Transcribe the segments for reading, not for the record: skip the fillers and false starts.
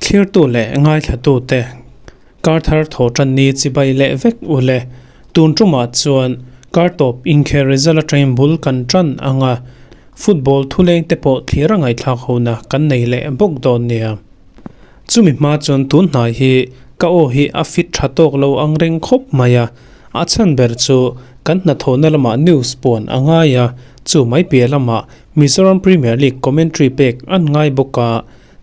Thlirtu leh ngaithlatute kar thar thaw tan ni chibai leh vek u le. Tun tumah chuan kar tawp inkhel result atangin bul kan tan ang a, football thuleng te pawh thlir a ngaihthlak hona kan nei leh bawk dawn nia. Chumi hma chuan tun hnai hi ka aw hi a fit tha tawk lo ang reng khawp mai a, a chhan ber chu kan hnathawhna lamah news puan a ngai a, chu mai piah lamah Mizoram Premier League commentary pek an ngai bawk a,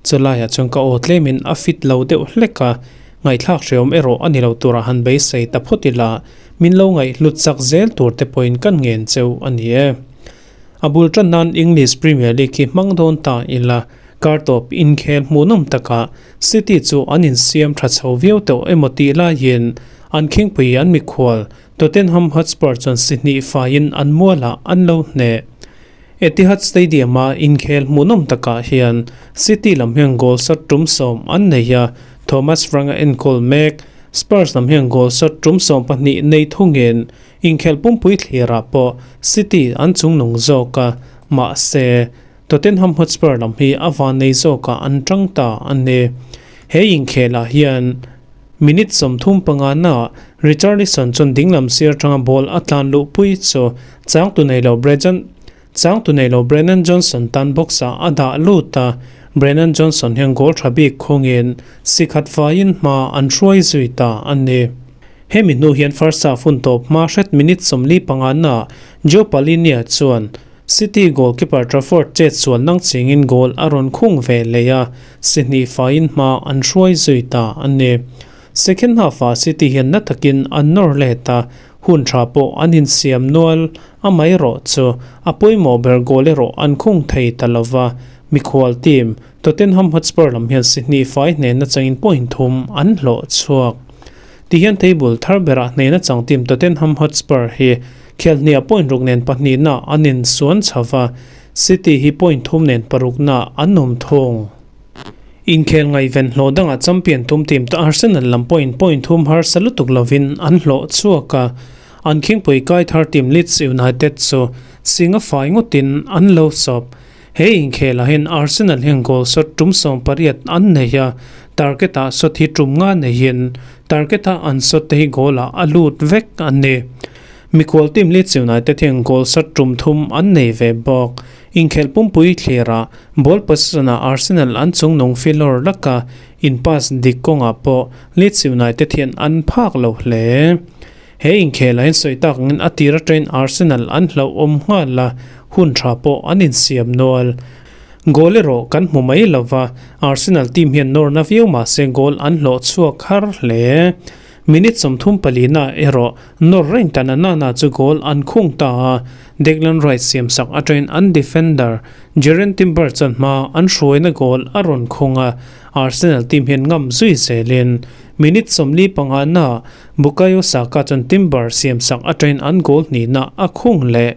chulaiah chuan ka aw tlemin a fit lo deuh hlek a, ngaihthlak hreawm erawh a ni lo tura han beisei ta phawt ila, min lo ngaihhlut chak zel tur te pawhin kan ngen cheu a ni e. A bul tan nan English Premier League hi hmang dawn ta ila, kar tawp inkhel hmuhnawm takah City chu an insiam tha chho viau tawh emaw tih laiin an khingpui an mikhual Tottenham Hotspur chuan si hnih faiin an mualah an lo hneh. Etihad Stadium-a inkhel hmuhnawm takah hian City lam hian goal shot tum sawm an nei a, Thomas Frank-a enkawl mek. Spurs lam hian goal shot tum 12 nei thungin inkhel pumpui thlirah pawh City an chungnung zawk a, mahse, Tottenham Hotspur lam hi a van nei zawkah an tang ta a ni. He inkhelah hian minute 35 naah Richarlison chuan dinglam sir atanga ball a tlan luhpui chu changtu nei lo Brejan changtu nei lo Brennan Johnson tan box-ah a dah lut a, Brennan Johnson hian goal tha bik khawngin si khat faiin hma an hruai zui ta a ni. Hemi hnu hian first half hun tawp hma hret minute 45 naah Joe Palhinha chuan City goalkeeper Trafford chet sual nang chingin goal a rawn khung ve leh a, si hnih faiin hma an hruai zui ta a ni. Second half-ah City hian na takin an nawr let a, hun tha pawh an insiam nual amaherawh chu a pawimawh ber goal erawh an khung thei ta lo va, mikhual team Tottenham Hotspur lam hian si hnih fai hnehna changin point thum an hlawh chhuak. Tihian table thar berah hnehna chang team Tottenham Hotspur hi Khelhniah point ruk nen pahnihna an insuan chho va, City hi point thum nen parukna an awm thung. Inkhel ngaihven hlawh dangah champion tum team te Arsenal lam pawhin point thum harsa lutuk lovin an hlawh chhuak a, an khingpui kai thar team Leeds United chu singa fai ngawtin an lo sawp. He inkhelah hian Arsenal hian goal shot tum 18 an nei a, target-ah shot hi tum nga neiin target-a an shot te hi goal-ah a lut vek a ni. Mikhual team Leeds United hian goal shot tum thum an nei ve bawk. Inkhelh pumpui thlirah ball possession-ah Arsenal an chungnung filawr laka in pass dik kawngah pawh Leeds United hian an phak lo hle. He inkhelah hian sawi tak angin a tir atangin Arsenal an hlauhawm nghal a, hun tha pawh an insiam nual. Goal erawh kan hmu mai lo va, Arsenal team hian nawrna viau mah se goal an hlawh chhuak har hle. Minute 34 na erawh nawr reng tan a nana chu goal an khung ta a, Declan Rice siamsak atangin an defender Jurrien Timber chuan hma an hruaina goal a rawn khung a, Arsenal team hian ngam zui zelin minute 45 na Bukayo Saka chuan Timber siamsak atangin an goal hnihna a khung leh.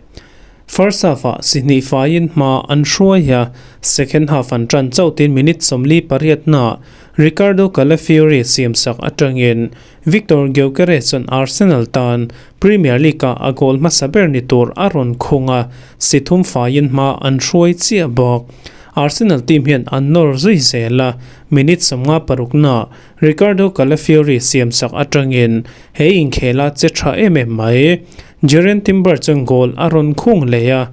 First half-ah si hnih faiin hma an hruai a, second half an tan chauhtin minute 48 naah Riccardo Calafiori siamsak atangin Viktor Gyökeres chuan Arsenal tan Premier League-ah a goal hmasa ber ni tur a rawn khung a, si thum faiin hma an hruai chiah bawk. Arsenal team hian an nawr zui zel a, minute 56 naah Riccardo Calafiori siamsak atangin he inkhela che tha em em mai. Jurrien Timber chuan goal a rawn khung leh a,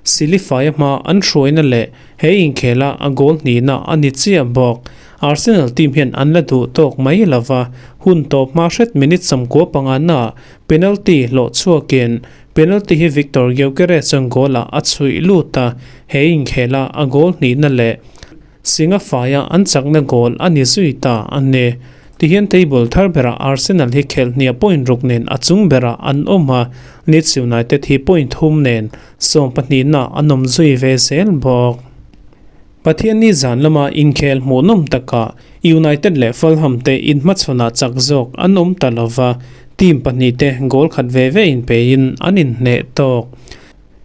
Silifai hma an hruaina leh he inkhela a goal hnihna a ni chiah bawk. Arsenal team hian an la duh tawk mai lova, hun tawp hma hret minute 95 naah penalty hlawh chhuakin penalty hi Viktor Gyökeres chuan goal-ah a chhuih lut a, he inkhela a goal hnihna leh Singa faia an chakna goal a ni zui ta a ni. Tihian table thar berah Arsenal hi khelhniah point ruk nen a chung berah an awm a, Leeds United hi point thum nen 12 na an awm zui ve zel bawk. Pathianni zan lama inkhel hmuhnawm takah United leh Fulham te inhmachhawnah chak zawk an awm ta lova, team pahnih te goal khat ve ve inpein an inhneh tawk.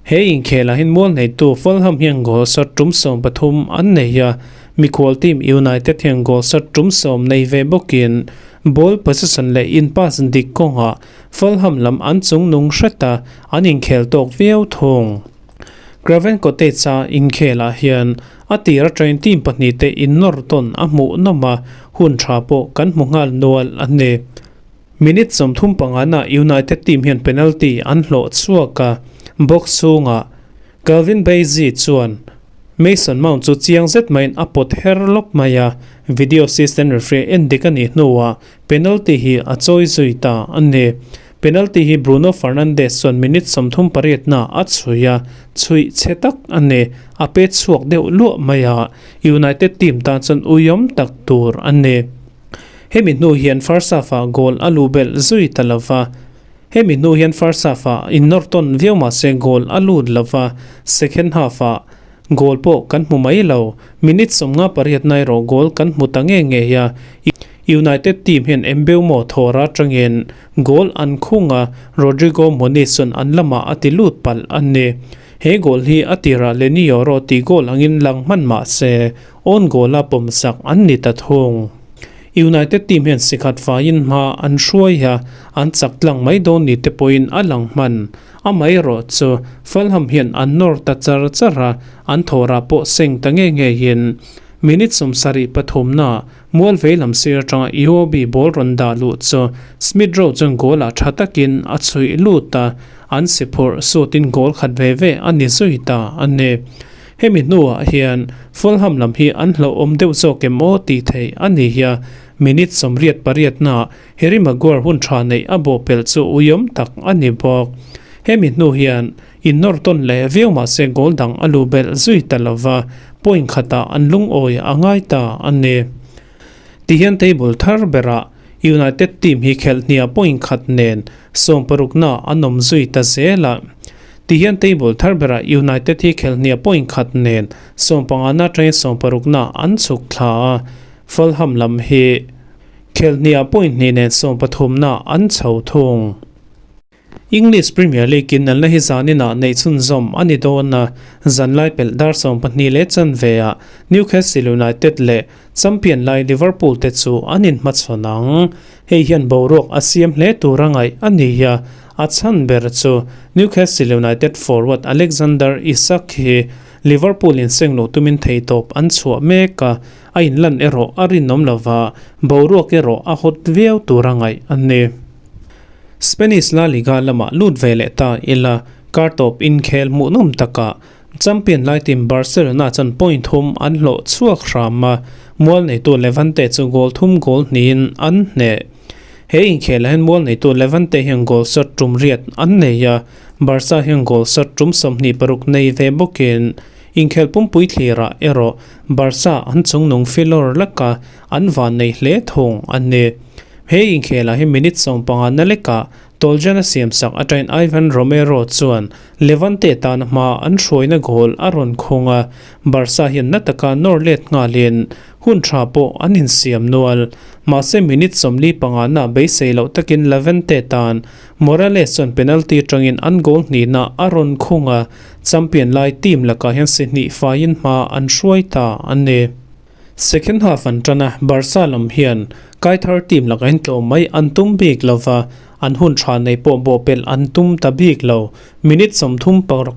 He inkhelah hian mual neitu Fulham hian goal shot tum 13 an nei a, mikhual team United hian goal shot tum 10 nei ve bawkin ball possession leh in pass dik kawngah Fulham lam an chungnung hret a, an inkhel tawk viau thung. Craven Cottage-a inkhelah hian a tir atangin team pahnihte innawr tawn a hmuh nawm a, hun tha pawh kan hmu nghal nual a ni. Minute 35 ah United team hian penalty an hlawh chhuak a, box chhungah Calvin Bassey chuan Mason Mount chu chiang zet maiin a pawt her lawp mai a, video assistant referee en dik a nih hnuah penalty hi a chawi zui ta a ni. Penalty hi Bruno Fernandes chuan minute 38 na a chhui a, chhuih chhe tak a ni, a pet chhuak deuh luah mai a, United team tan chuan uiawm tak tur a ni. Hemi hnu hian first half-ah goal a lu belh zui ta lo va. Hemi hnu hian first half-ah innawr tawn viau mah se goal a lut lo va, second half-ah goal pawh kan hmu mai lo. Minute 58 na erawh goal kan hmu ta nge ngei a. United team hian Mbeumo thawra atangin goal an khung a, Rodrigo Muniz chuan an lamah a ti lut palh a ni. He goal hi a tirah Leny Yoro tih goal angin lang hman mah se, Own goal-a pawmsak an ni ta thung. United team hian sikhat faiin hma an hruai a, an chak tlang mai dawn ni te pawhin a lang hman. Amaherawh chu Fulham hian an nawr ta char char a, an thawrah pawh seng ta nge ngeiin minute 73 naa mual vei lam sir atanga Iwobi ball rawn dah luh chu Smith Rowe chuan goal-ah tha takin a chhuih lut a, an si phurh sutin goal khat ve ve a ni zui ta a ni. Hemi hnuah hian Fulham lam hi an hlauhawm deuh zawk em aw tih theih a ni hi a, minute 88 naah Harry Maguire hun tha neih a bawh pelh chu uiawm tak a ni bawk. Hemi hnu hian innawr tawn leh viau mah se goal dang a lu belh zui ta lova, point khatah an lungawi a ngai ta a ni. Tihian table thar berah United team hi khelh hnia point khat nen 60 na an awm zui ta zel a. Tihian table thar berah United hi khelh hnia point khat nen 15 na atangin 60 na an chhuk thla a, Fulham lam hi khelh hnia point hnih nen 13 na an chho thung. English Premier League in an la hi zanin ah neih chhunzawm a ni dawn a, zan lai pelh dar 12 leh chanve ah Newcastle United leh champion lai Liverpool te chu an inhmachhawn ang. Hei hian boruak a siam hle tur a ngaih a ni a, a chhan ber chu Newcastle United forward Alexander Isak hi Liverpool in seng luh tumin theihtawp an chhuah mek a, a inlan erawh a rinawm lova, boruak erawh a hot viau tur a ngaih a ni. Spanish La Liga lamah lut ve leh ta ila, kar tawp inkhel hmuhnawm takah champion lai team Barcelona chuan point thum an hlawh chhuak hram a, mual neitu Levante chu goal thum goal hnihin an hneh. He inkhelah hian mual neitu Levante hian goal shot tum riat an nei a, Barca hian goal shot tum 26 nei ve bawkin inkhel pumpui thlirah erawh Barca an chungnung filawr laka an van nei hle thung a ni. He inkhelah hi minute 15 na lekah Toljan a siamsak atangin Ivan Romero chuan Levante tana hma an hruaina goal a rawn khung a, Barca hian na taka nawr let nghalin hun tha pawh an insiam nual. Mahse minute 45 na beisei loh takin Levante tan Morales chuan penalty atangin an goal hnihna a rawn khung a, champion lai team lakah hian si hnih faiin hma an hruai ta a ni. Second half an tan a, Barca lam hian Kaithar team lakah hian tlawm mai an tum bik lova, an hun tha nei pawh bawhpelh an tum ta bik lo. Minute 36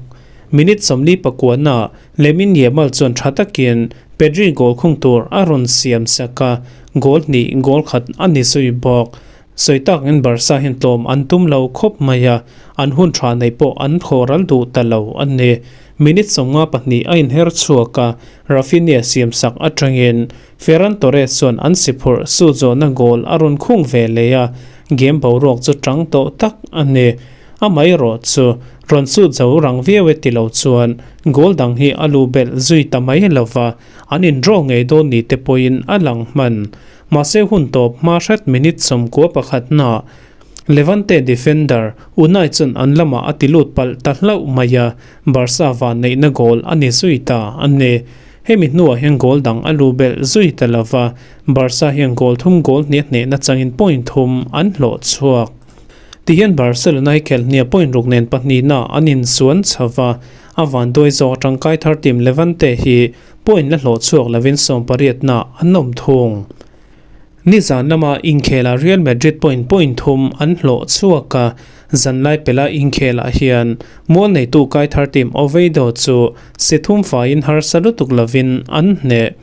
minute 49 na Lamine Yamal chuan tha takin Pedri goal khung tur a rawn siam sak a, goal hnih goal khat a ni zui bawk. Sawi takin Barca hian tlawm an tum lo khawp mai a, an hun tha nei pawh an khawral duh ta lo a ni. Minute 52 a inher chhuak a, Raphinha siamsak atangin Ferran Torres chuan an si phurh su zawhna goal a rawn khung ve leh a, game boruak chu tang tawh tak a ni. Amaherawh chu rawn su zo rang viau e ti lo chuan goal dang hi a lu belh zui ta mai lova, an in draw ngei dawn ni te pawhin a lang hman. Mahse hun tawp hma hret minute 91 na Levante defender Unai chuan an lamah a ti lut palh ta hlauh mai a, Barca van neihna goal a ni zui ta a ni. Hemi hnuah hian goal dang a lu belh zui ta lova, Barca hian goal thum goal hnih hnehna changin point thum an hlawh chhuak. Tihian Barcelona hi khelh hnia point ruk nen pahnih na an insuan chhova, a van duai zawk atangkai thar team Levante hi point la hlawh chhuak lovin 18 na an awm thung. Ni zan lama inkhela Real Madrid point point thum an hlawh chhuak a, Zanlai pela inkhelah hian mual neitu Kaithar team Oviedo chu si thum faiin harsa lutuk lovin an hneh.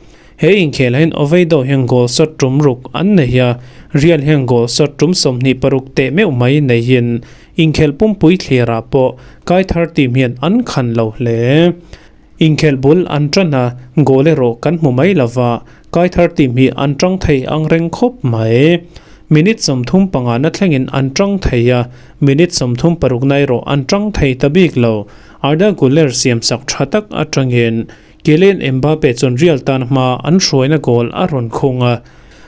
He inkhelah hian Oviedo hian goal shot tum ruk an nei a, Real hian goal shot tum 26 teh meuh mai neihin inkhelh pumpui thlirah pawh Kaithar team hian an khan lo hle. Inkhelh bul an tan a, goal erawh kan hmu mai lova, Kaithar team hi an tang thei ang reng khawp mai. Minute 35 na thlengin an tang thei a, minute 36 na erawh an tang thei ta bik lo. Arda Guler siam sak tha tak atangin Kylian Mbappe chuan Real tan hma an hruaina goal a rawn khung a,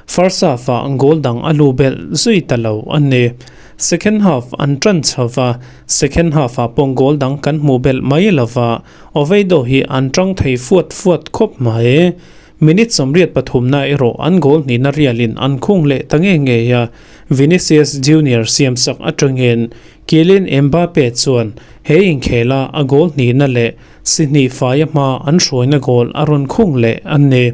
first half-ah goal dang a lu belh zui ta lo a ni. Second half an tan chho va, second half-ah pawh goal dang kan hmuh belh mai lo va, Oviedo hi an tang thei fuat fuat khawp mai. Minute 83 na erawh an goal hnihna Real-in an khung leh ta nge ngei a, Vinicius Junior siamsak atangin Kylian Mbappe chuan he inkhela a goal hnihna leh Si hnih faia hma an hruaina goal a rawn khung leh a ni.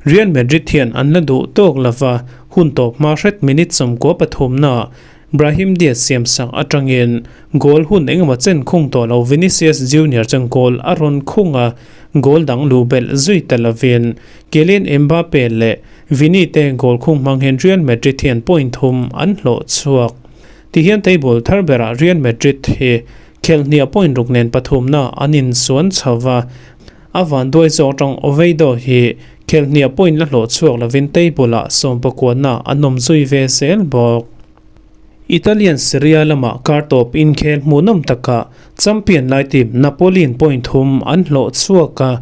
Real Madrid hian an la duh tawk lova, hun tawp hma hret minute 93 naah Brahim Diaz siamsak atangin goal hun engemaw chen khung tawh lo Vinicius Junior chuan goal a rawn khung a, goal dang luh belh zui ta lovin Kylian Mbappe leh Vini te goal khung hmang hian Real Madrid hian point thum an hlawh chhuak. Tihian table thar berah Real Madrid hi Khelhniah point ruk nen pathumna an insuan chho va, a vanduai zawk atang Oviedo hi khelhniah point la hlawh chhuak lovin table-ah sawmpakuatna an awm zui ve zel bawk. Italian Serie A lamah kar tawp inkhel hmuhnawm takah champion lai team Napoli-in point thum an hlawh chhuak a,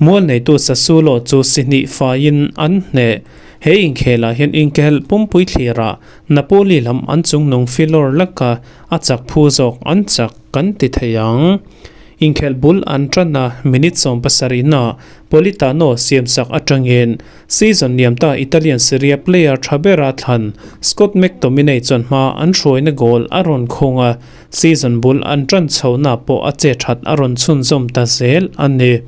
Mual neitu Sassuolo chu si hnih faiin an hneh. He inkhelah hian inkhel pumpui thlirah Napoli lam an chungnung filawr laka a chak phu zawk an chak kan ti thei ang. Inkhelh bul an tan a, minute 70 na Politano siamsak atangin season liamta Italian Serie A player tha bera thlan Scott McTominay chuan hma an hruaina goal a rawn khung a, season bul an tan chhohna pawh a che that a rawn chhunzawm ta zel a ni.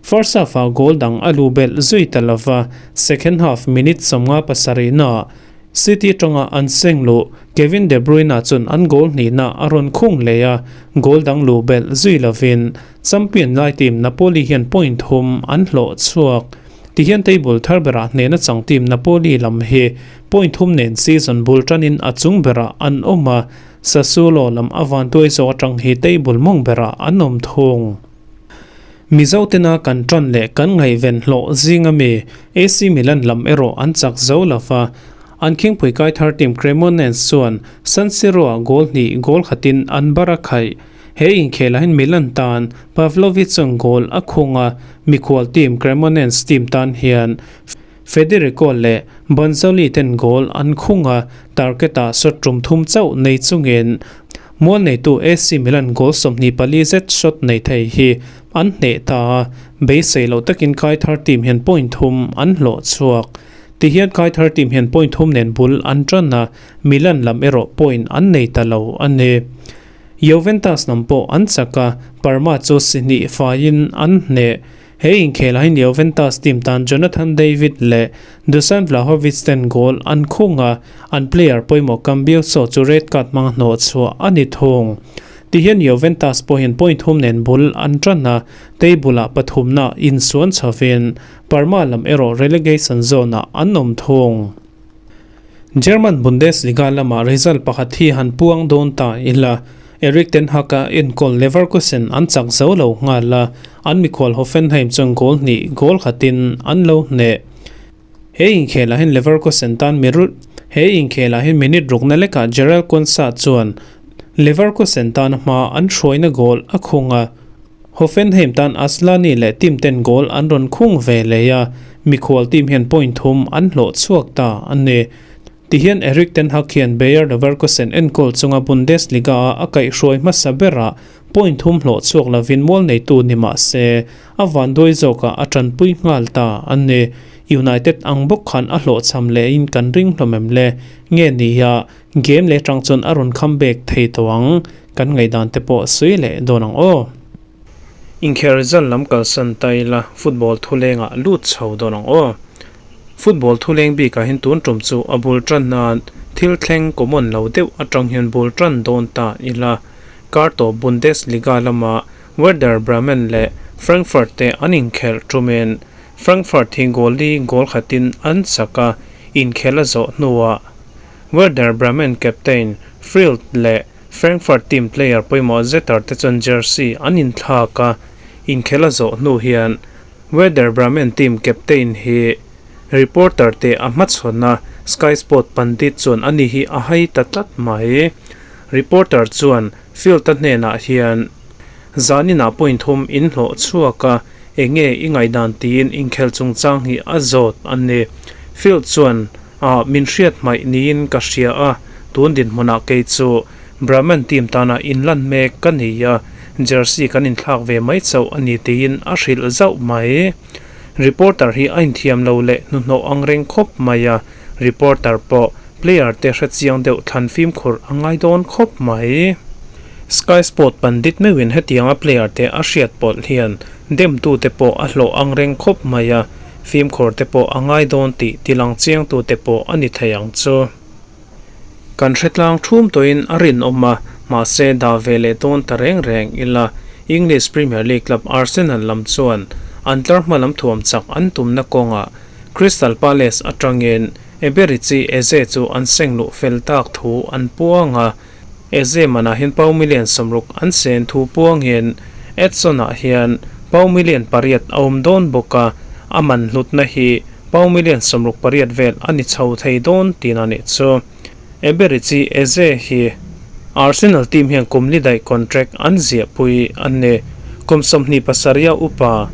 First half-ah goal dang a luh belh zui ta lova, second half minute 57 na City atanga an seng luh Kevin De Bruyne chuan an goal hnihna a rawn khung leh a, goal dang luh belh zui lovin champion lai team Napoli hian point thum an hlawh chhuak. Tihian table thar berah hnehna chang team Napoli lam hi point thum nen season bul tanin a chung berah an awm a, Sassuolo lam a vantuai zawk atang hi table mawng berah an awm thung. Mizo tena kan tan leh kan ngaihven hlawh zing ami AC Milan lam erawh an chak zo lo va, an khingpui kai thar team Cremonese chuan San Siro-ah goal hnih goal khatin an bar a khaih. He inkhelah hian Milan tan Pavlovic chuan goal a khung a, mikhual team Cremonese team tan hian Federico leh Bonzoli ten goal an khung a, target-ah shot tum thum chauh nei chungin Mual neitu AC Milan goal 24 zet shot nei thei hi an hneh ta a, beisei loh takin kai thar team hian point thum an hlawh chhuak. Tihian kai thar team hian point thum nen bul an tan a, Milan lam erawh point an nei ta lo a ni. Juventus lam pawh an chak a, Parma chu si hnih faiin an hneh. He inkhelah hian Juventus team tan Jonathan David leh Dusan Vlahovic ten goal an khung a, an player pawimawh Cambiaso chu red card hmanga hnawh chhuah a ni thung. Tihian Juventus pawh hian point thum nen bul an tan a, table-ah pathumna insuan chhovin Parma lam erawh relegation zone-ah an awm thung. German Bundesliga lamah result pakhat hi han puang dawn ta ila, Erik ten Hag-a enkawl Leverkusen an chak zo lo nghal a, an mikhual Hoffenheim chuan goal hnih goal khatin an lo hneh. He inkhelah hian Leverkusen tan He inkhelah hian minute rukna lekah Jarell Quansah chuan Leverkusen tana hma an hruaina goal a khung a, Hoffenheim tan Asllani leh team ten goal an rawn khung ve leh a, mikhual team hian point thum an hlawh chhuak ta a ni. Tihian Erik ten Hag hian Bayer Leverkusen enkawl chunga Bundesliga-a a kaihhruai hmasa berah point thum hlawh chhuak lovin mual neitu ni mah se, a vanduai zawkah a tanpui nghal ta a ni. United ang bawk khan a hlawhchham lehin kan ring hlawm em le? Nge nia, game leh atang chuan a rawn comeback thei tawh ang, kan ngaihdan te pawh sawi leh dawn ang aw. Inkhel result lam kalsan ta ila football thulengah lut chho dawn ang aw. Football thuleng bikah hian tun tum chu a bul tan nan Thil thleng common lo deuh atang hian bul tan dawn ta ila. Kartawp Bundesliga lama Werder Bremen leh Frankfurt te an inkhelh tumin Frankfurt hi goal li goal khatin an chak a, inkhel a zawh hnuah Werder Bremen captain Frild leh Frankfurt team player pawimawh Zetter te chuan jersey an inthlak a, inkhel a zawh hnu hian Werder Bremen team captain hi reporter te a hmachhawn a, Sky Sport pandit chuan ani hi a hai ta tlat mai. Reporter chuan Field-a hnenah hian zaninah point thum inhlawh chhuak a, enge i ngaihdan tiin inkhel chungchang hi a zawt a ni. Field chuan Ah, min hriat hmaih niin ka hria a, tun dinhmunah kei chu Bremen team tana inlan mek ka ni a, jersey kan inthlak ve mai chauh a ni tiin a hrilh zauh mai. Reporter hi a inthiam lo leh hnuhnawh ang reng khawp mai a, reporter pawh player te hre chiang deuh thlan fimkhur a ngai dawn khawp mai. Sky Sport pandit meuhin hetianga player te a hriat pawlh hian demtute pawh a hlawh ang reng khawp mai a, fimkhur te pawh a ngai dawn tih tilang chiangtute pawh a ni thei ang chu. Kan hretlang thum tawhin a rinawm a, mahse dah ve leh dawn ta reng reng ila, English Premier League club Arsenal lam chuan an tlar hma lam thuam chak an tumna kawngah Crystal Palace atangin Eberechi Eze chu an seng luh fel tak thu an puang a, Eze manah hian pau million 60 an sen thu puangin Edson-ah hian pau million pariat a awm dawn bawk a, a man hlutna hi pau million 68 vel a ni chho thei dawn tih a nih chu. Eberechi Eze hi Arsenal team hian kum li daih contract an ziahpui a ni. Kum 27 upa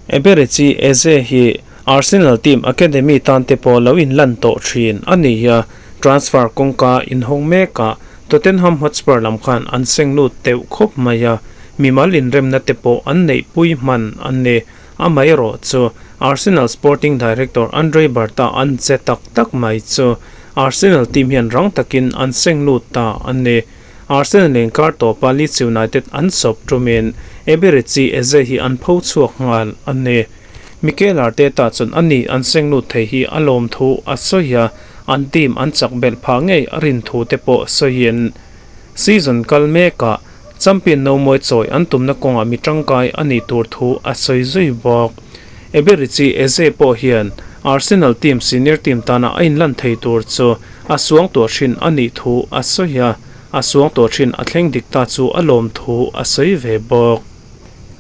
Eberechi Eze hi Arsenal team academy tan te pawh lo inlan tawh thin a ni a, transfer kawngka inhawng mekah Tottenham Hotspur lam khan an seng lut teuh khawp mai a, mimal inremna te pawh an neihpui hman a ni. Amaherawh chu Arsenal sporting director Andre Berta an che tak tak mai chu Arsenal team hian rang takin an seng lut ta a ni. Arsenal inkar tawpa Leeds United an sawp tumin Eberechi Eze hi an pho chhuak nghal a ni. Mikel Arteta chuan a ni an seng lut thei hi a lawm thu a sawi a, an team an chak belh phah ngei a rin thu te pawh sawiin season kal mekah champion no mawi chawi an tumna kawngah mi tangkai a nih tur thu a sawi zui bawk. Eberechi Eze pawh hian Arsenal team senior team tana a inlan thei tur chu a suang tuah thin a nih thu a sawi a, a suang tuah thin a thleng dik ta chu a lawm thu a sawi ve bawk.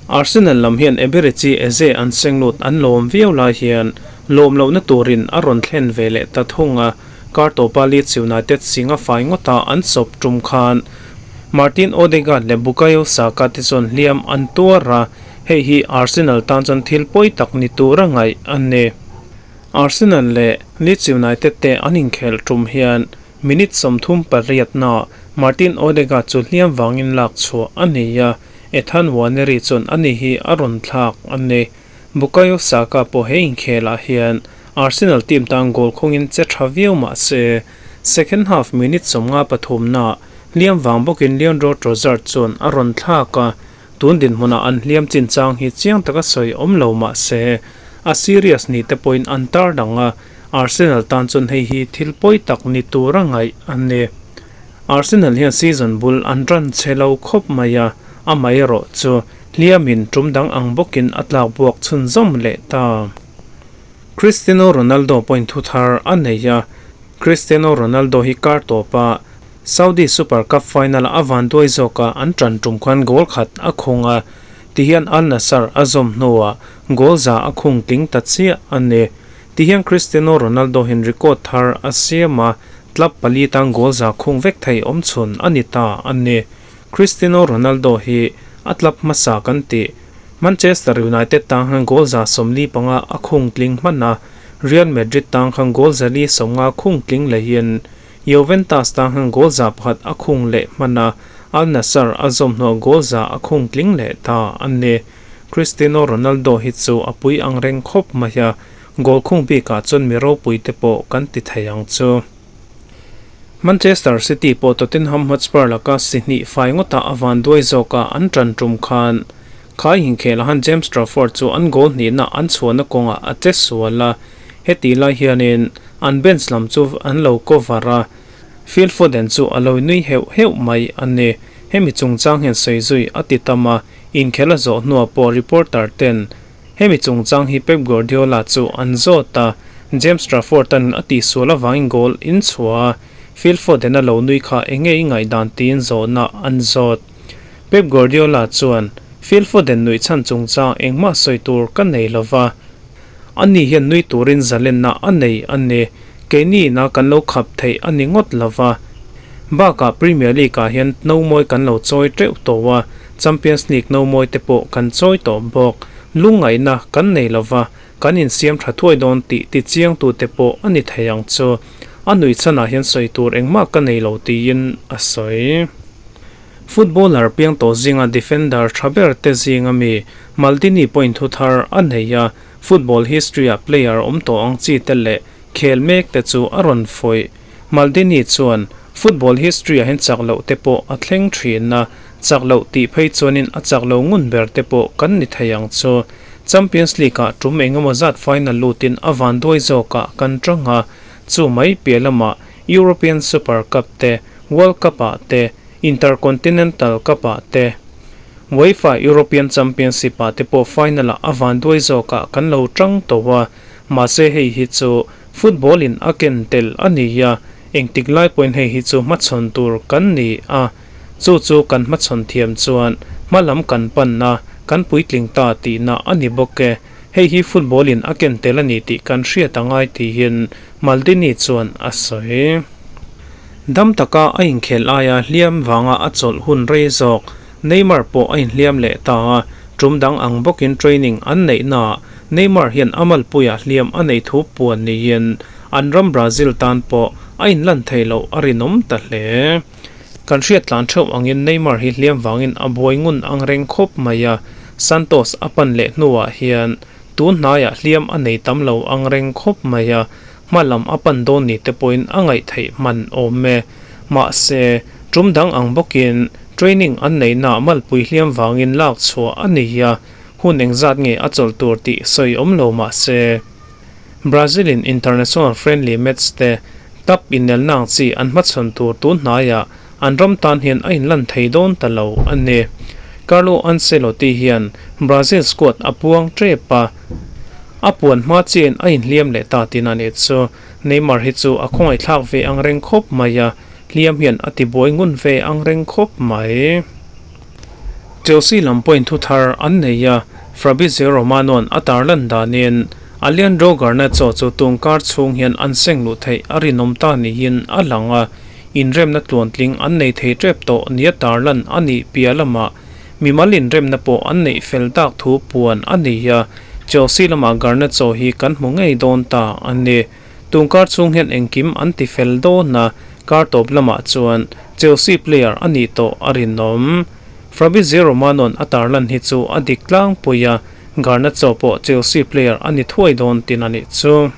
Arsenal lam hian Eberechi Eze an seng lut an lawm viau lai hian lawm lohna turin a rawn thlen ve leh ta thung a, kar tawpa Leeds United singa fai ngawta an sawp tum khan Martin Odegaard leh Bukayo Saka te chuan hliam an tuar a, hei hi Arsenal tan chuan thil pawi tak ni tura ngaih a ni. Arsenal leh Leeds United te an inkhelh tum hian minute 38 naa Martin Odegaard chu hliam vangin lak chhuah a ni a, Ethan Nwaneri chuan ani hi a rawn thlak a ni. Bukayo Saka pawh he inkhelah hian Arsenal team tan goal khawngin che tha viau mah se, second half minute 53 naa hliam vang bawkin Leandro Trossard chuan a rawn thlak a, tun dinhmunah an hliam chinchang hi chiang taka sawi awm lo mah se, a serious ni te pawhin an tar dang a, Arsenal tan chuan hei hi thil pawi tak ni tura ngaih a ni. Arsenal hian season bul an ran che lo khawp mai a, amaherawh chu hliamin tum dang ang bawkin a tlak buak chhunzawm leh ta. Cristiano Ronaldo pawhin thu thar a nei a, Cristiano Ronaldo hi kar tawpa Saudi Super Cup final a van duai zawka an tan tum khan goal khat a khung a, tihian Al Nassr a zawm hnuah goal za a khung tling ta chiah a ni. Tihian Cristiano Ronaldo hian record thar a siam a, club pali tan goal za khung vek thei awm chhun a ni ta a ni. Cristiano Ronaldo hi a club hmasa kan tih Manchester United tan khan goal za 45 a khung tling hman a, Real Madrid tan khan goal 150 khung tling lehin Juventus tan khan goal 101 a khung leh hman a, Al Nassr a zawm hnuah goal 100 a khung tling leh ta a ni. Cristiano Ronaldo hi chu a pui ang reng khawp mai a, goal khung bikah chuan mi ropui te pawh kan ti thei ang chu. Manchester City pawh Tottenham Hotspur laka si hnih fai ngawtah a van duai zawka an tan tum khan khai inkhelah han James Trafford chu an goal hnihna an chhuahna kawngah a che sual a, heti lai hianin an bench lam chu an lo cover a. Phil Foden chu a lo nui heuh heuh mai a ni. Hemi chungchang hian sawi zui a ti tam a, inkhel a zawh hnuah pawh reporter ten hemi chungchang hi Pep Guardiola chu an zawt a, James Trafford-a'n a tihsual avangin goal in chhuah a, Phil Foden a lo nui kha enge i ngaihdan tiin zawhna an zawt. Pep Guardiola chuan, Phil Foden nuih chhan chungchang engmah sawi tur ka nei lo va, ani hian nui turin zalenna a nei a ni. Keini ina kan lo khap theih a ni ngawt lo va. Bakah Premier League ah hian no mawi kan lo chawi teuh tawh a, Champions League no mawi te pawh kan chawi tawh bawk. Lungngaihna kan nei lo va, kan insiam tha thuai dawn tih tichiangtute pawh a ni thei ang chu. A nuih chhanah hian sawi tur engmah ka nei lo tiin a sawi. Footballer piang tawh zinga defender tha ber te zinga mi Maldini pawhin thu thar a nei a, football history-ah player awm tawh ang chi te leh khel mek te chu a rawn fawih. Maldini chuan, Football history-ah hian chak loh te pawh a thleng thin a, chak loh tih phei chuanin a chak lo ngun ber te pawh kan ni thei ang chu. Champions League-ah tum engemaw zat final lutin a vanduai zawkah kan tang a, chu mai piah lamah European Super Cup te, World Cup-ah te, Intercontinental Cup-ah te, UEFA European Championship-ah te pawh final-ah a vanduai zawkah kan lo tang tawh a, mahse hei hi chu football-in a ken tel a ni a, engtik lai pawhin hei hi chu hmachhawn tur kan ni a, chu chu kan hmachhawn thiam chuan hma lam kan pan a, kan puitling ta tihna a ni bawk e. Hei hi football-in a ken tel a ni tih kan hriat a ngai tiin Maldini chuan a sawi. Dam taka a inkhel aia hliam vanga a chawlh hun rei zawk Neymar pawh a inhliam leh ta a, tum dang ang bawkin training an neih naah Neymar hian a malpuiah hliam a neih thu puan niin an ram Brazil tan pawh a inlan thei loh a rinawm ta hle. Kan hriat tlan theuh angin Neymar hi hliam vangin a buai ngun ang reng khawp mai a, Santos a pan leh hnuah hian tun hnaiah hliam a nei tam lo ang reng khawp mai a, hma lam a pan dawn ni te pawhin a ngaih theih hman awm e. Mahse, tum dang ang bawkin training an neihnaah malpui hliam vangin lak chhuah a ni a, hun engzat nge a chawlh tur tih sawi awm lo mahse, Brazil-in international friendly match te club inelna ang chi an hmachhawn tur tun hnaiah an ram tan hian a inlan thei dawn ta lo a ni. Carlo Ancelotti hian Brazil squad a puang tep a, a puan hma chiahin a inhliam leh ta tin a nih chu. Neymar hi chu a khawngaihthlak ve ang reng khawp mai a, hliam hian a tibuai ngun ve ang reng khawp mai. Chelsea lam pawhin thu thar an nei a, Fabrizio Romano-a'n a tarlan danin Alejandro Garnacho chu tungkar chhung hian an seng luh theih a rinawm ta niin a lang a, inremna tluantling an nei thei tep tawh nia tarlan a nih piah lamah mimal inremna pawh an neih fel tak thu puan a ni a, Chelsea lamah Garnacho hi kan hmu ngei dawn ta a ni. Tungkar chhung hian engkim an ti fel dawn a, kar tawp lamah chuan Chelsea player a nih tawh a rinawm. Fabrizio Romano-a'n a tarlan hi chu a dik tlangpui a, Garnacho pawh Chelsea player a ni thuai dawn tin a nih chu.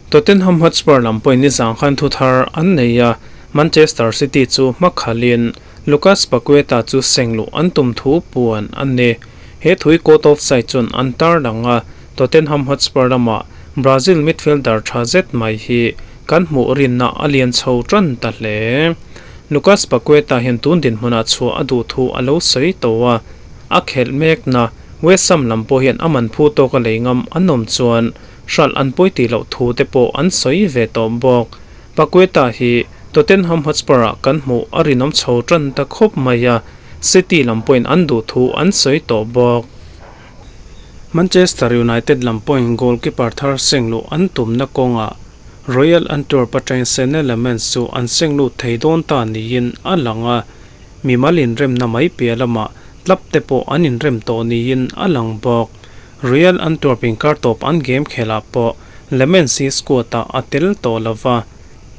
Tottenham Hotspur lam pawhin nizang khan thu thar an nei a, Manchester City chu hma khalhin Lucas Paqueta chu sengluh an tum thu puan a ni. He thui caught offside chuan an tarlang a, Tottenham Hotspur lamah Brazil midfielder tha zet mai hi kan hmuh rinna a lian chho tan ta hle. Lucas Paqueta hian tun dinhmunah chhuah a duh thu a lo sawi tawh a, a khelh mekna West Ham lam pawh hian a man phu tawka lei ngam an awm chuan hralh an pawi tih loh thu te pawh an sawi ve tawh bawk. Paqueta hi Tottenham Hotspur-ah kan hmuh a rinawm chho tan ta khawp mai a, City lam pawhin an duh thu an sawi tawh bawk. Manchester United lam pawhin goalkeeper thar sengluh an tumna kawngah Royal Antwerp atangin Senne Lammens chu an senglut thei dawn ta niin a lang a, mimal inremna mai piah lamah club te pawh an inrem tawh niin a lang bawk. Royal Antwerp inkar tawp an game khelah pawh Lammens hi squad-ah a tel tawh lo va,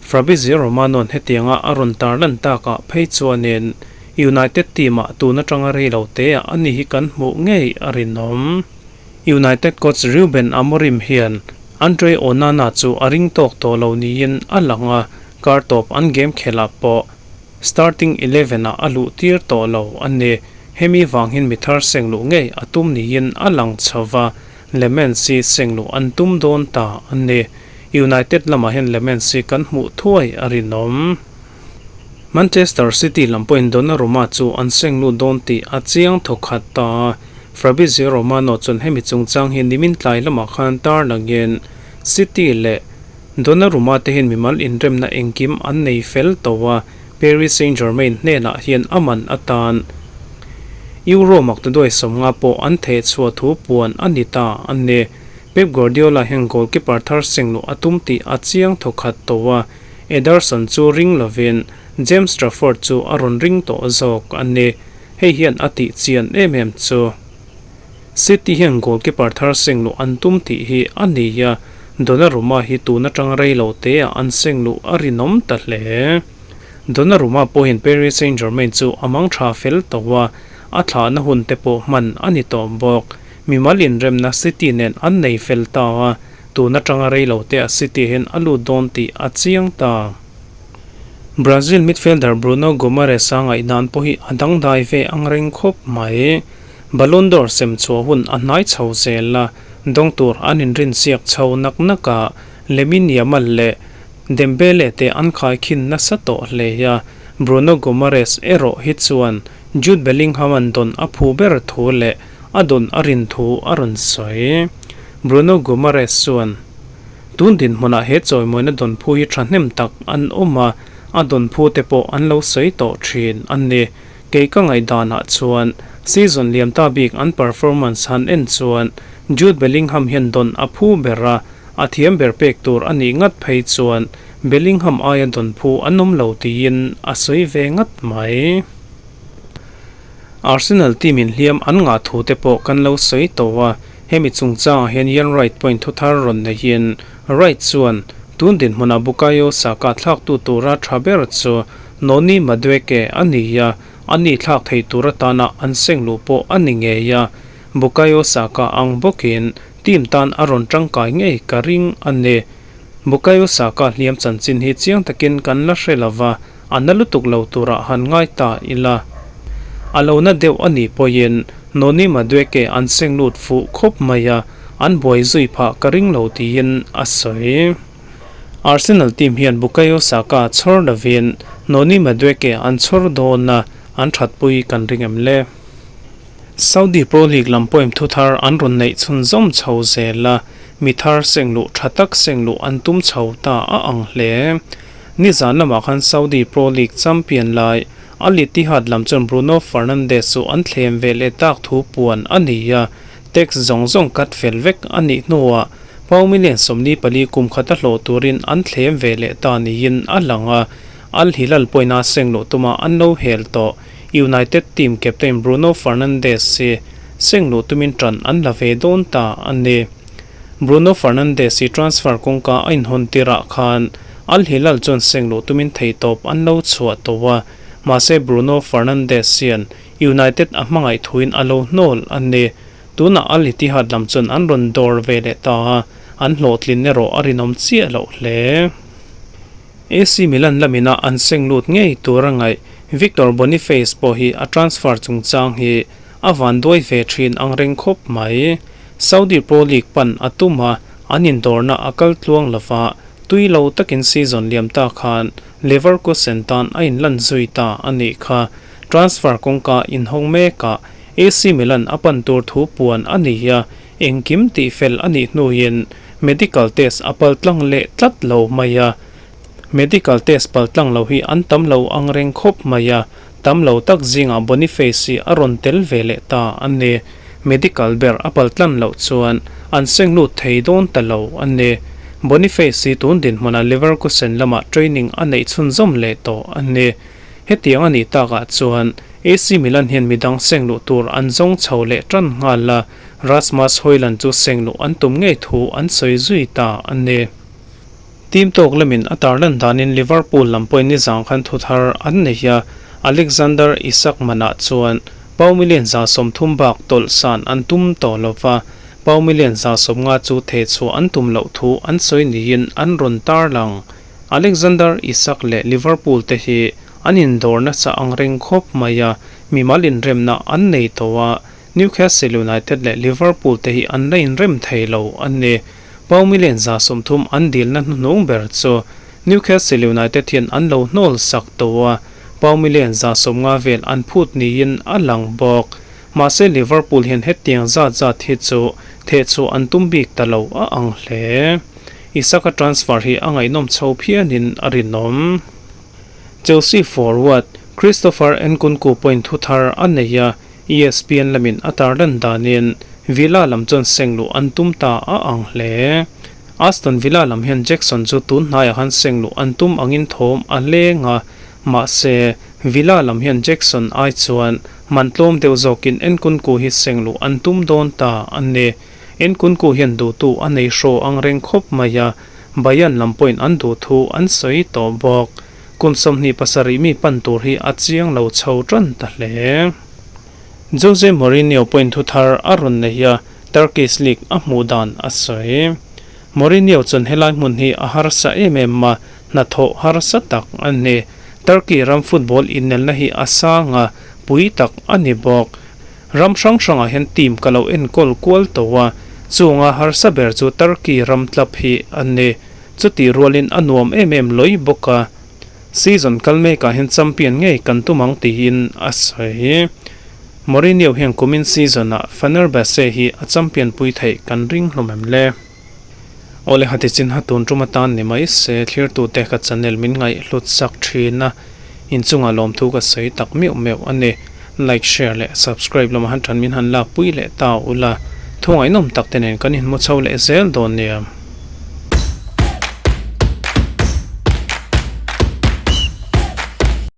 Fabrizio Romano-a'n hetianga a rawn tarlan takah phei chuanin United team-ah tun atanga rei lo teah a ni hi kan hmuh ngei a rinawm. United coach Ruben Amorim hian Andre Onana chu a ring tawk tawh lo niin a lang a, kar tawp an game khelah pawh starting eleven-ah a luh tir tawh lo a ni. Hemi vang hian mi thar seng luh ngei a tum niin a lang chho va, Lemens hi seng luh an tum dawn ta a ni. United lamah hian Lemens hi kan hmuh thuai a rinawm. Manchester City lam pawhin Donnarumma chu an seng lut dawn tih a chiang thawkhat ta. Fabrizio Romano chuan hemi chungchang hi nimin tlai lamah khan tarlangin City leh Donnarumma te hian mimal inremna engkim an nei fel tawh a, Paris Saint-Germain hnenah hian a man atan Euro maktaduai 50 pawh an theh chhuah thu puan a ni ta a ni. Pep Guardiola hian goalkeeper thar seng luh a tum tih a chiang thawkhat tawh a, Ederson chu ring lovin James Trafford chu a rawn ring tawh zawk a ni. Hei hian a tih chian em em chu City hian goalkeeper thar seng luh an tum tih hi a ni a, Donnarumma hi tun atang rei lo te ah an seng luh a rinawm ta hle. Donnarumma pawhin Paris Saint-Germain chu a mang tha fel tawh a, a thlahna hun te pawh hman a ni tawh bawk. Mimal inremna City nen an nei fel ta a, tun atanga rei lo te ah City hian a lut dawn tih a chiang ta. Brazil midfielder Bruno Guimaraes-a ngaihdan pawh hi a dangdai ve ang reng khawp mai. Ballon d'Or sem chhuah hun a hnai chho zel a, dawng tur an inrinsiak chho nak nak a, Lamine Yamal leh Dembele te an khaikhin nasa tawh hle a, Bruno Guimaraes erawh hi chuan Jude Bellingham-a'n dawn a phu ber thu leh a dawn a rin thu a rawn sawi. Bruno Guimaraes chuan, Tun dinhmunah he chawimawina dawn phu hi thahnem tak an awm a, a dawn phu te pawh an lo sawi tawh thin a ni. Kei ka ngaihdanah chuan season liam ta bik an performance han en chuan Jude Bellingham hian dawn a phu ber a, a thiam ber pek tur a nih ngat phei chuan Bellingham aia dawn phu an awm lo tiin a sawi ve ngat mai. Arsenal team in hliam an ngah thu te pawh kan lo sawi tawh a, hemi chungchangah hian Ian Wright pawhin thu thar rawn neihin Wright chuan tun dinhmunah Bukayo Saka thlaktu tura tha ber chu Noni Madueke a ni a, a ni thlak thei tur atana an seng luh pawh a ni ngei a, Bukayo Saka ang bawkin team tan a rawn tangkai ngei ka ring a ni. Bukayo Saka hliam chanchin hi chiang takin kan la hre lova, a na lutuk lo turah han ngai ta ila. A lo na deuh a nih pawhin Noni Madueke an seng lut fuh khawp mai a, an buai zui phah ka ring lo tiin a sawi. Arsenal team hian Bukayo Saka chhawr lovin Noni Madueke an chhawr dawn a, an thatpui kan ring em le? Saudi Pro League lam pawhin thu thar an rawn neih chhunzawm chho zel a, mi thar seng luh tha tak seng luh an tum chho ta a ang hle. Nizan lamah khan Saudi Pro League champion lai Al Ittihad lam chuan Bruno Fernandes chu an thlem ve leh tak thu puan a ni a, tax zawng zawng cut fel vek a nih hnuah Pau million 44 kum khata hlawh turin an thlem ve leh ta niin a lang a, Al Hilal pawina seng luh tuma an lo hel tawh. United team captain Bruno Fernandes hi seng luh tumin tan an la ve dawn ta a ni. Bruno Fernandes hi transfer kawngka a inhawn tirah khan Al Hilal chuan seng luh tumin theihtawp an lo chhuah tawh a, mahse Bruno Fernandes hian United a hmangaih thuin a lo hnawl a ni. Tunah Al Ittihad lam chuan an rawn dawr ve leh ta a, an hlawhtlin erawh a rinawm chiah loh hle. AC Milan lamina an seng lut ngei tur a ngaih Victor Boniface pawh hi a transfer chungchang hi a vanduai ve thin ang reng khawp mai. Saudi Pro League pan a tum a, an indawrna a kal tluang lova, tui lo takin season liam ta khan Leverkusen tan a inlan zui ta a nih kha. Transfer kawngka inhawng mekah AC Milan a pan tur thu puan a ni a, engkim tihfel a nih hnuin medical test a pal tlang leh tlat lo mai a. Medical test pal tlang lo hi an tam lo ang reng khawp mai a, tam lo tak zingah Boniface hi a rawn tel ve leh ta a ni. Medical ber a pal tlan loh chuan an seng lut thei dawn ta lo a ni. Boniface hi tun dinhmunah Leverkusen lamah training a neih chhunzawm leh tawh a ni. Hetiang a nih takah chuan AC Milan hian midang seng luh tur an zawng chho leh tan nghal a, Rasmus Hojlund chu seng luh an tum ngei thu an sawi zui ta a ni. Team tawk lamin a tarlan danin Liverpool lam pawhin nizang khan thu thar an nei a, Alexander Isak manah chuan pau million 30 bak tawlh san an tum tawh lo va, pau million 50 chu thehchhuah an tum loh thu an sawi niin an rawn tarlang. Alexander Isak leh Liverpool te hi an indawr nasa ang reng khawp mai a, mimal inremna an nei tawh a, Newcastle United leh Liverpool te hi an la inrem thei lo a ni. Pau million 30 an dilna hnuhnung ber chu Newcastle United hian an lo hnawl sak tawh a. Pound million 150 vel an phut niin a lang bawk. Mahse Liverpool hian hetiang zat zat hi chu thehchhuah an tum bik ta lo a ang hle. Isak-a transfer hi a ngaihnawm chho phianin a rinawm. Chelsea forward Christopher Nkunku pawhin thu thar a nei a, ESPN lamin a tarlan danin Villa lam chuan seng luh an tum ta a ang hle. Aston Villa lam hian Jackson chu tun hnaiah khan seng luh an tum angin thawm a leng a, mahse Villa lam hian Jackson ai chuan man tlawm deuh zawkin Nkunku hi seng luh an tum dawn ta a ni. Nkunku hian duhtu a nei hraw ang reng khawp mai a, Bayern lam pawhin an duh thu an sawi tawh bawk. Kum 27 mi pan tur hi a chiang lo chho tan ta hle. Jose Mourinho pawhin thu thar a rawn nei a, Turkish League a hmuh dan a sawi. Mourinho chuan helai hmun hi a harsa em em a, hnathawh harsa tak a ni. Turkey ram football inelna hi a sang a, pui tak a ni bawk. Ram hrang hrangah hian team ka lo enkawl kual tawh a, chunga harsa ber chu Turkey ram club hi a ni. Chutih rualin a nuam em em lawih bawk a, season kal mekah hian champion ngei kan tum ang tiin a sawi. Mourinho hian kumin season-ah Fenerbahce hi a champion pui theih kan ring hlawm em le? Awle hati chin ha tun tum atan ni mai se thlirtute ka channel min ngaihhlut sak thin a, inchungah lawmthu ka sawi tak meuh meuh a ni. Like, share leh subscribe lamah han tan min han lakpui leh ta ula, thu ngaihnawm tak te nen kan inhmu chho leh zel dawn nia.